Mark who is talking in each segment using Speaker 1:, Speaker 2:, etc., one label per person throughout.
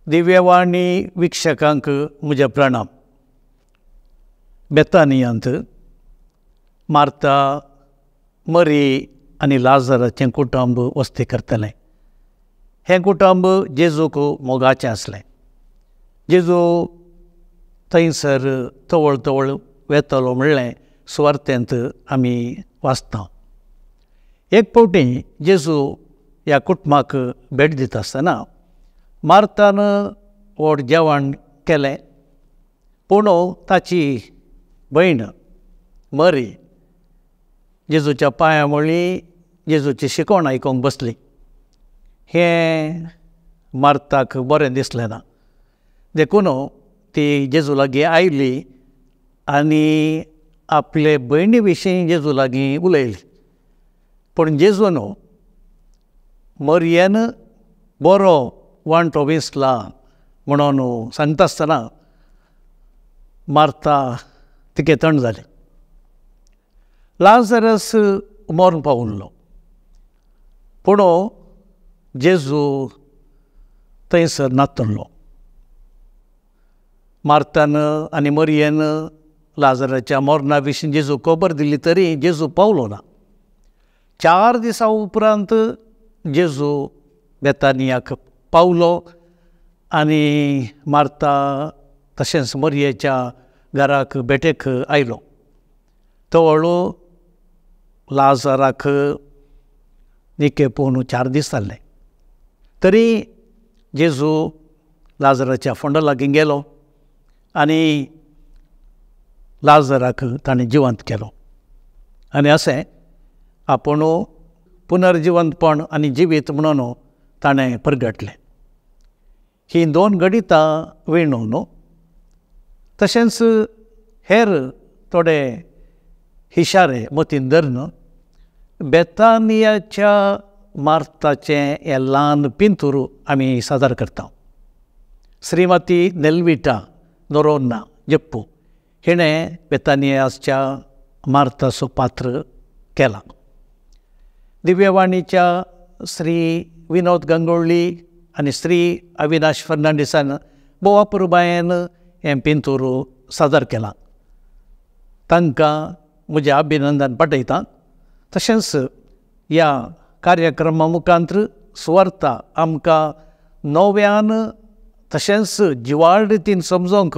Speaker 1: दिव्यवाणी वीक्षकांक म्हजें प्रणाम. बेतानियांत मार्ता, मरी आनी लाजराचें कुटुंब वस्ती करतलें. हें कुटुंब जेजूक मोगाचें आसलें. जेजू थंयसर तवळ तवळ वेतलो म्हणलें सुवार्तेंत आमी वाचता. एक फावटी जेजू ह्या कुटुंबाक भेट दिता आसतना मार्तान व्हड जेवण केलें, पूण ताची भयण मरी जेजूच्या पांया मुळी जेजूची शिकवण आयकूंक बसली. हें मार्ताक बरें दिसलें ना, देखून ती जेजू लागीं आयली आनी आपले भयणी विशीं जेजू लागीं उलयली. पूण जेजून मरयेन बरो वांटो वेंचला म्हणून सांगता आसतना मार्ता तिके तण जालें. लाजरस मरण पावल्लो, पूण जेजू थंयसर नातल्लो. मार्तान आनी मरयेन लाजराच्या मरणा विशीं जेजू खबर दिली तरी जेजू पावलो ना. 4 दिसां उपरांत जेजू बेतानियाक पावलो आनी मार्ता तशेंच मरयेच्या घराक भेटेक आयलो. तवळो लाजराक निके पोवन 4 दीस जाल्ले तरी जेजू लाजराच्या फोंडा लागीं गेलो आनी लाजराक ताणें जिवंत केलो. आनी अशें आपूण पुनर्जिवंतपण आनी जिवीत म्हणून ताणें परगटलें. हीं 2 घडितां विणून तशेंच हेर थोडे इशारे मतीन धरून बेतानियाच्या मार्ताचें हें ल्हान पिंतूर आमी सादर करता. श्रीमती नेल्विटा नोरोन्ना जप्पू हिणें बेतानियाच्या मार्ताचो पात्र केलां. दिव्यवाणीच्या श्री विनोद गंगोळ्ळी आनी श्री अविनाश फर्नांडीसान भोव अपुरबायेन हें पिंतूर सादर केलां. तांकां म्हजें अभिनंदन पाठयता. तशेंच ह्या कार्यक्रमा मुखांत सुवार्ता आमकां नव्यान तशेंच जिवाळ रितीन समजोंक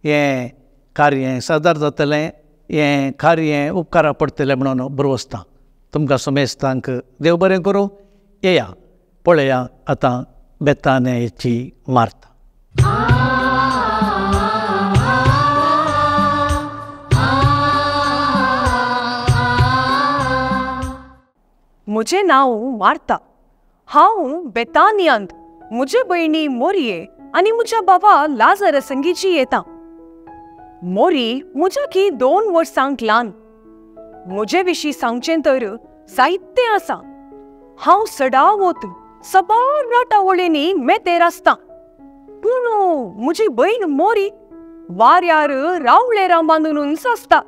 Speaker 1: हें कार्य सादर जातलें, हें कार्य उपकारा पडटलें म्हणून भरवसता. तुमकां समेस्तांक देव बरें करूं. येया पळया आतां बेतानियाची मार्ता.
Speaker 2: म्हजें नांव मार्ता. हांव बेतानियांत म्हजे भयणी मोरये आनी म्हज्या बाबा लाजरा संगीची येता. मोरी म्हज्या की 2 वर्सांक ल्हान. म्हजे विशीं सांगचें तर जायतें आसा. हांव सदावत सबार राटावळींनी मेतेर आसता, पूण म्हजी भयण मोरी वाऱ्यार रावळेरां बांदूनच आसता.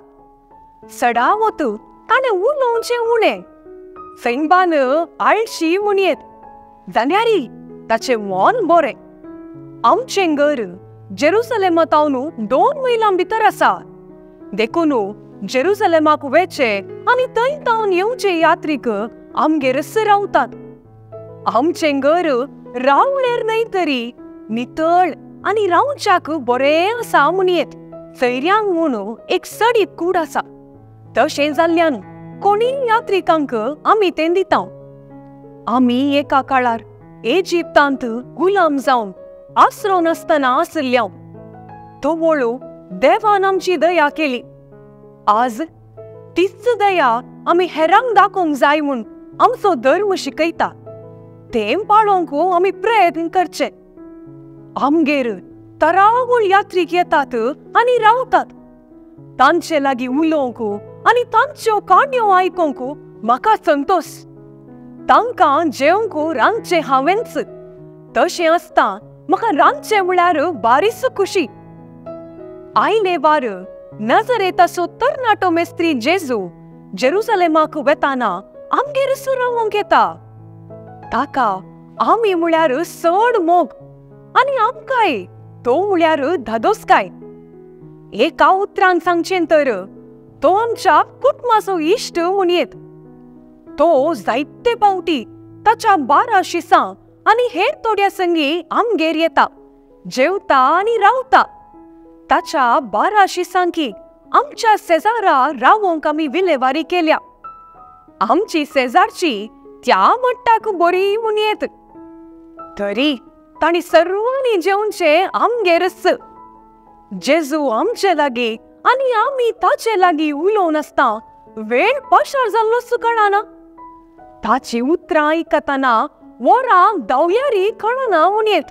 Speaker 2: सदावत ताणें उलोवचें उणें, सैंबान आळशी म्हणयेत, जाल्यार ताचें मन बरें. आमचें घर जेरुसलेमा तावन 2 मैलां भितर आसा, देखून जेरुसलेमाक वेचे आनी थंय तावन येवचे यात्रीक आमगेरच रावतात. आमचें घर रावळेर न्हय तरी नितळ आनी रावच्याक बरें आसा म्हणयेत. सैऱ्यांक म्हूण एक सडीत कूड आसा, तशें जाल्ल्यान कोणीय यात्रिकांक आमी तें दिता. आमी एका काळार इजिप्तांत गुलाम जावन आसरो नासतना आशिल्ल्या, तवळू देवान आमची दया केली. आज तीच दया आमी हेरांक दाखोवंक जाय म्हूण आमचो धर्म शिकयता. तें पाळोवंक आमी प्रयत्न करचे. आमगेर तरावळ यात्रीक येतात आनी रावतात. तांचे लागीं उलोवंक आनी तांच्यो काणयो आयकूंक म्हाका संतोश. तांकां जेवंक रांदचें हांवेंच, तशें आसता म्हाका रांदचें म्हळ्यार बारीच खुशी. आयले वार नजरेताचो तरणाटो मेस्त्री जेजू जेरुसलेमाक वेताना आमगेर रावोंक येता. ताका आमी म्हळ्यार चड मोग आनी आमकांय तो म्हळ्यार धादोसकाय. एका उतरान सांगचें तर तो आमच्या कुटुंबाचो इश्ट म्हणयेत. तो जायते पावटी ताच्या 12 शिसां आनी हेर थोड्या संगी आमगेर येता, जेवता आनी रावता. ताच्या 12 शिसांकी आमच्या शेजारा रावोंक आमी विलेवारी केल्या. आमची शेजारची त्या मट्टाक बरी म्हणयेत. तरी तांणी सर्वांनी जेवचें आमगेरच. जेजू आमचे लागीं आनी आमी ताचे लागीं उलोवन आसता वेळ पाशार जाल्लोच कळना. ताची उतरां आयकतना वरां धांवल्यारी कळना म्हणयेत.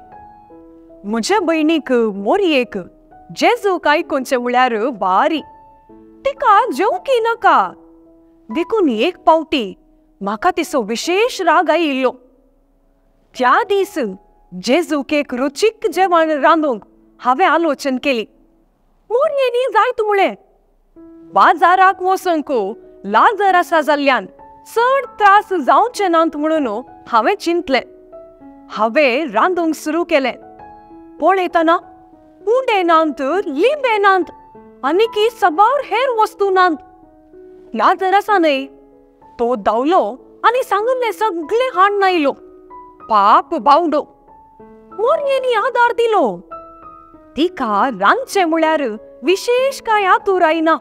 Speaker 2: म्हजे भयणीक मोरयेक जेजूक आयकुचें म्हळ्यार बारी. तिका जेवंकी नाका देखून एक पावटी म्हाका तिचो विशेश राग आयिल्लो. त्या दीस जेजूक एक रुचीक जेवण रांदूंक हांवें आलोचन केली. मोरयेनी जायत म्हळें. बाजाराक वचूंक लाजर आसा जाल्ल्यान चड त्रास जावचे नात म्हणून हांवें चिंतलें. हांवें रांदूंक सुरू केलें. पळयतना उंडे नात, लिंबे नात आनीकी सबार हेर वस्तू नात. लाजर आसा न्हय, तो धांवलो आनी सांगिल्लें सगळें हाडून आयलो. पाप बावडो. मोरयेनी आदार दिलो. तिका रांदचें म्हळ्यार विशेश कांय आतूर आयना.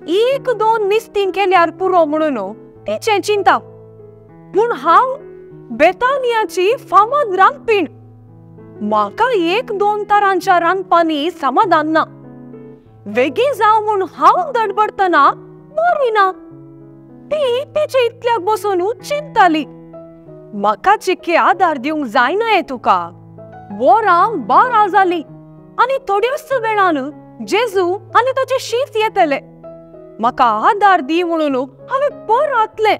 Speaker 2: 1-2 निस्तीं केल्यार पुरो म्हणून तिचें चिंता. पूण हांव बेतानियाची फामाद रांदपीण. म्हाका 1-2 तरांच्या रांदपांनी समाधान ना. वेगीं जावं म्हूण हांव दडबडटना मोरी ना. ती तिचे इतल्याक बसून चिंताली. म्हाका चिके आदार दिवंक जायना हे तुका. वरां 12 जालीं आनी थोड्याच वेळान जेजू आनी ताचे शीत येतले. म्हाका आदार दी म्हणून हांवें परतलें.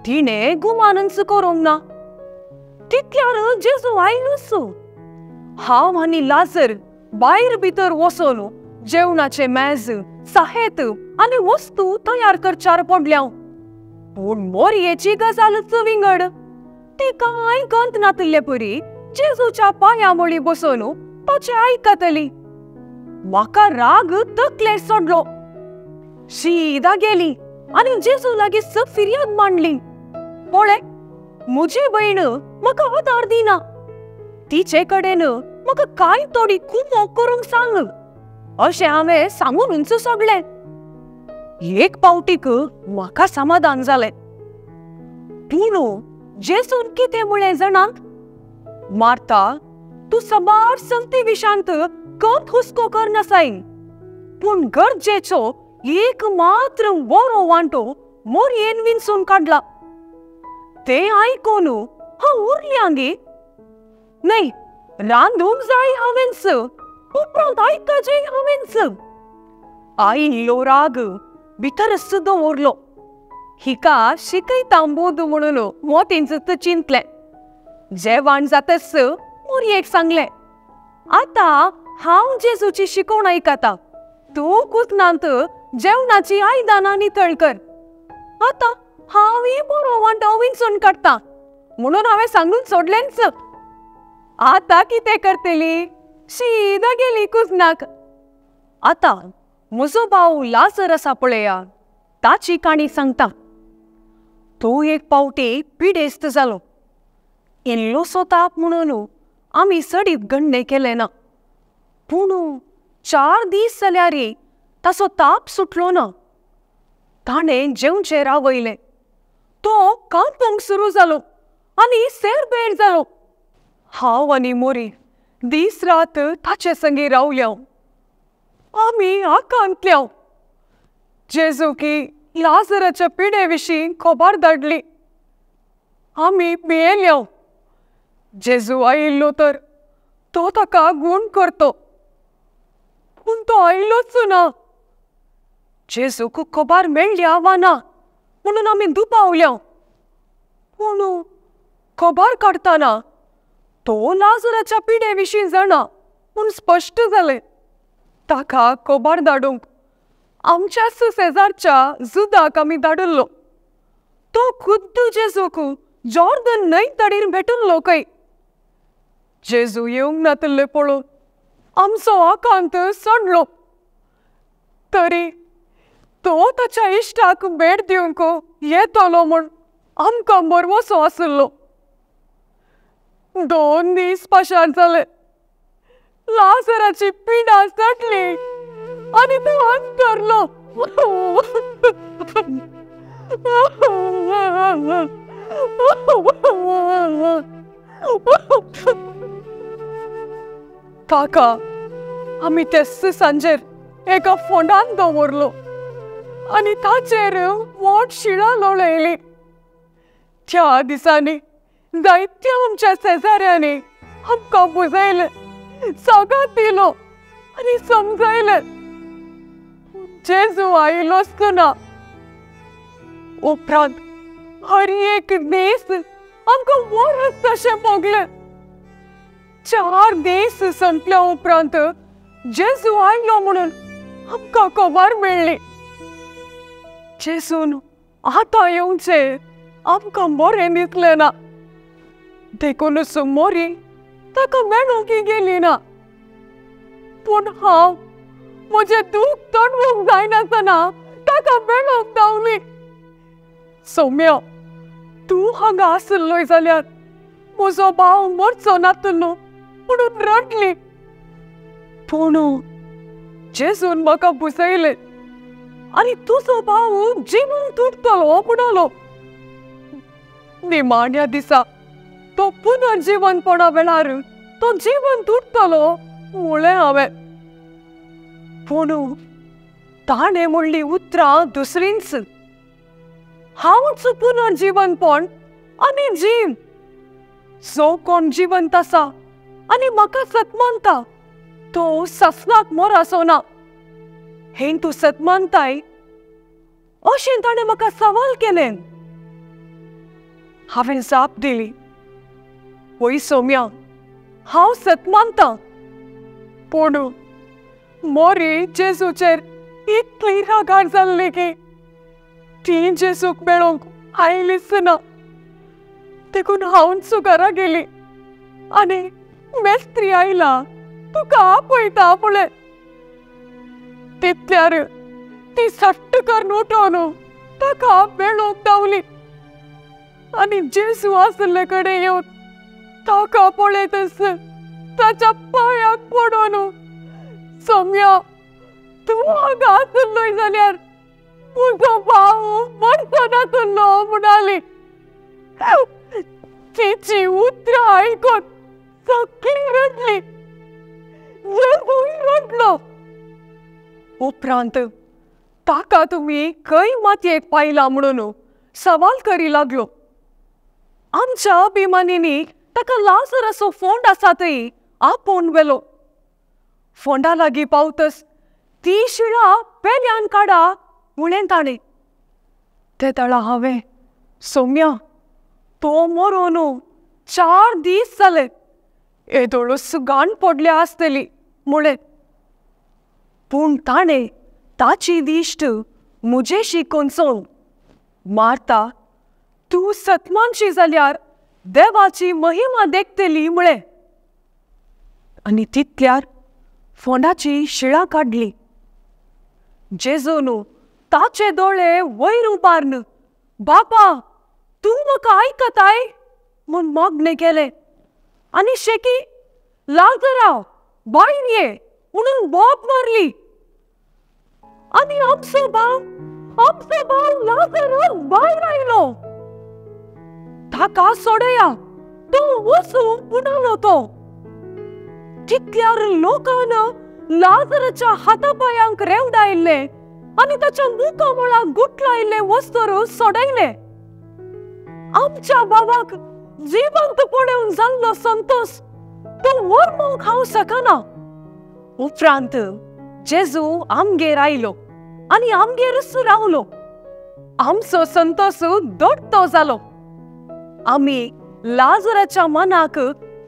Speaker 2: तिणें गुमानच करूंक ना. तितल्यार जेजू आयलोच. हांव आनी लाजर भायर भितर वचून जेवणाचें मेज, साहेत आनी वस्तू तयार करच्यार पडल्या. पूण मोरयेची गजालच विंगड. तिका आयकंत नातिल्ले परी जेजूच्या पांया मुळी बसून ताचें आयकतली. म्हाका राग तकलेर सोडलो. शीदा गेली आनी जेजू लागीं फिर्याद मांडली. पळय, म्हजी भयण म्हाका आदार दिना. तिचे कडेन म्हाका कांय थोडी कुमोक करूंक सांग अशें हांवें सांगूनच सोडलें. एक पावटीक म्हाका समाधान जालें. पूण जेजून कितें म्हळें जाणात? मार्ता, तूं साबार संगती विशांत कंत हुस्को करनासाय, पूण गरजेचो एक मात्र बरो वांटो मोरयेन विंचून काडला. तें आयकून हांव उरल्या गे. न्हय, रांदूंक जाय हांवेंच, उपरांत आयकचें हांवेंच. आयिल्लो राग भितरच दवरलो. हिका शिकयता बोद म्हणून मोतींच चिंतलें. जेवण जातच मोरयेक सांगलें, आतां हांव जेजूची शिकवण आयकता, तूं कुतनांत जेवणाची आयदनां नितळ कर. आतां हांवूय बरो वांटो विंचून काडटा म्हणून हांवें सांगून सोडलेंच. आतां कितें करतली? शीदा गेली कुजनाक. आतां म्हजो भाव लाजर आसा पळया, ताची काणी सांगता. तो एक पावटी पिडेस्त जालो. इल्लोसो ताप म्हणून आमी सडीत गणणे केलें ना. पूण 4 दीस जाल्यार ताचो ताप सुटलो ना. ताणें जेवचें रावयलें. तो कांपूंक सुरू जालो आनी सेरबेर जालो. हांव आनी मोरी दीस रात ताचे संगी रावल्या. आमी आकांतल्या. जेजूकी लाजराच्या पिडे विशीं खबर धाडली. आमी भियेल्या. जेजू आयिल्लो तर तो ताका गूण करतो, पूण तो आयलोच ना. जेजूक खबर मेळ्ळ्या वा ना म्हणून आमी दुबावल्या. पूण खबर काडटना तो लाजराच्या पिडे विशीं जाणा म्हूण स्पश्ट जालें. ताका खबर धाडूंक आमच्याच शेजारच्या जुदाक आमी धाडिल्लो. तो खुद्द जेजूक जॉर्दन न्हंय तडीर भेटिल्लो खंय. जेजू येवंक नातल्ले पळोवन आमचो आकांत सोडलो. तरी तो ताच्या इश्टाक भेट दिवंक येतलो म्हूण आमकां बरवसो आसलो. 2 दीस पाशार जाले. लाजराची पिडा चडली आनी तो अंतरलो. ताका आमी तेच सांजेर एका फोंडान दवरलो आनी ताचेर व्हड शिळा लोळयली. त्या दिसांनी जायत्या आमच्या शेजाऱ्यांनी आमकां बुजयलें, सागात दिलो आनी समजायलें. जेजू आयलोच ना. उपरांत हर एक दीस आमकां वरस तशें भोगलें. 4 दीस संपल्या उपरांत जेजू आयलो म्हणून आमकां खबर मेळ्ळी. जेजून आतां येवचें आमकां बरें दिसलें ना, देखूनच मोरी ताका मेळूंक गेली ना. पूण हांव म्हजें दूख तणवूंक जायनासतना ताका मेळूंक धांवली. सौम्या, तूं हांगा आसलोय जाल्यार म्हजो भाव मरचो नातलो म्हणून रडली. पूण जेजून म्हाका बुजयलें आनी तुजो भाव जिवंत उरतलो म्हणालो. निमाण्या दिसा तो पुनर्जिवनपणा वेळार तो जिवंत उरतलो म्हळें हांवें. पूण ताणें म्हणलीं उतरां दुसरींच. हांवच पुनर्जिवनपण आनी जीव. जो कोण जिवंत आसा आनी म्हाका सत मानता तो ससनाक मोर आसो ना. हें तूं सत मानताय अशें ताणें म्हाका सवाल केलें. हांवें जाप दिली, वय सौम्या, हांव सत मानतां. पूण मोरी जेजूचेर इतली रागार जाल्ली की ती जेजूक मेळोवंक आयलीच ना. देखून हांवच घरा गेली आनी मेस्त्री आयला तुका आपयता पळय. तितल्यार ती सट्ट करून उठोवन ताका मेळोवंक धांवली आनी जेजू आसले कडेन येवन ताका पळयतच ताच्या पांयाक पडोन, सौम्या, तूं हांगा आसलोय जाल्यार म्हजो भाव मरचो नासलो म्हणाली. तिची उतरां आयकून सगळीं रडली. जेजूय रडलो. उपरांत ताका तुमी खंय मातयेक पायला म्हणून सवाल करी लागलो. आमच्या अभिमानींनी ताका लाजराचो फोंड आसा थंय आपोवन व्हेलो. फोंडा लागीं पावतच ती शिळा पेल्यान काडा म्हळें ताणें. ते तळा हांवें, सौम्या, तो मरोन 4 दीस जाले, येदोळूच घाण पडल्या आसतली म्हळें. पूण ताणें ताची दिश्ट म्हजेशी कोनसोवन, मार्ता, तूं सतमानशी जाल्यार देवाची महिमा देखतली म्हळें. आनी तितल्यार फोंडाची शिळा काडली. जेजून ताचे दोळे वयर उबारून, बापा, तूं म्हाका आयकताय म्हूण मागणें केलें आनी शेकी, लाजरा, भायर ये म्हणून बोब मारली. आनी आमचो भाव लाजरा भायर आयलो. ताका सोडया, तो वचूं म्हणालो तो. तितल्यार लोकान लाजराच्या हातापायांक रेवडायल्लें आनी ताच्या मुखामळाक गुटलायल्लें वस्त्र सोडयलें. आमच्या बाबाक जिवंत पळोवन जाल्लो संतोश तो वर्मूंक हांव शकना. उपरांत जेजू आमगेर आयलो आनी आमगेरच रावलो. आमचो संतोश दोट्टो जालो. आमी लाजराच्या मनाक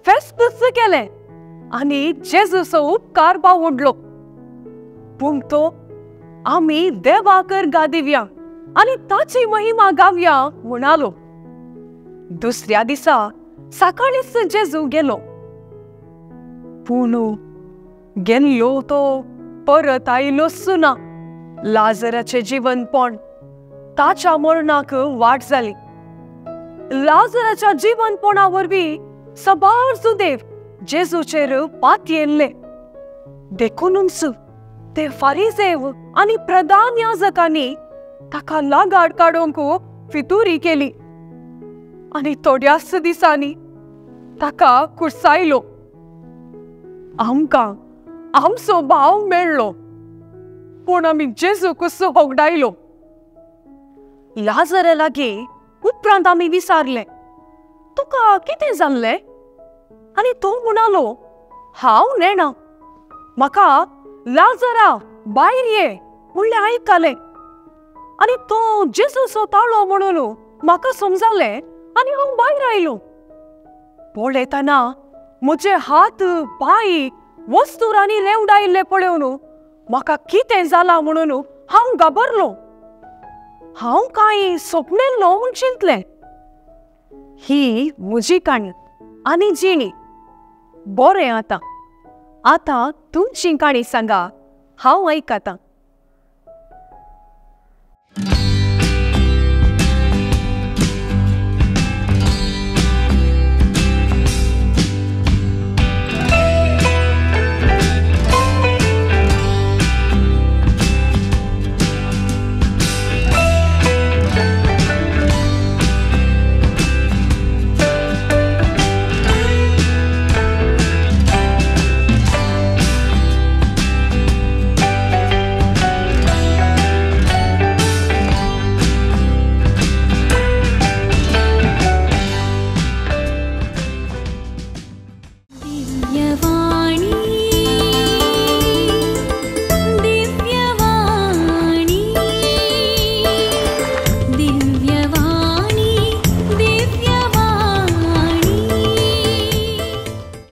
Speaker 2: फेस्तच केलें आनी जेजूचो उपकार बावडलो. पूण तो आमी देवाकर गा दिवया आनी ताची महिमा गावया म्हणालो. दुसऱ्या दिसा सकाळीच जेजू गेलो. पूण गेल्लो तो परत आयलोच ना. लाजराचें जिवनपण ताच्या मरणाक वाट जाली. लाजराच्या जिवनपणा वरवीं सबार जुदेव जेजूचेर पातयेल्ले. देखूनच ते फारिजेव आनी प्रधान याजकांनी ताका लागाड काडूंक फितुरी केली आनी थोड्याच दिसांनी ताका कुर्सायलो. आमकां आमचो भाव मेळ्ळो, पूण आमी जेजूकच होगडायलो. लाजरा लागीं उपरांत आमी विचारलें, तुका कितें जाल्लें? आनी तो म्हणालो, हांव नेणा, म्हाका लाजरा भायर ये म्हणलें आयकलें आनी तो जेजूचो ताळो म्हणून म्हाका समजलें आनी हांव भायर आयलो. पळयतना म्हजे हात पांय वस्तुरांनी रेवडायल्ले पळोवन म्हाका कितें जालां म्हणून हांव घाबरलो. हांव कांय सपनेल्लो म्हूण चिंतलें. ही म्हजी काणी आनी जिणी. बरें, आतां आतां तुमची काणी सांगा, हांव आयकतां.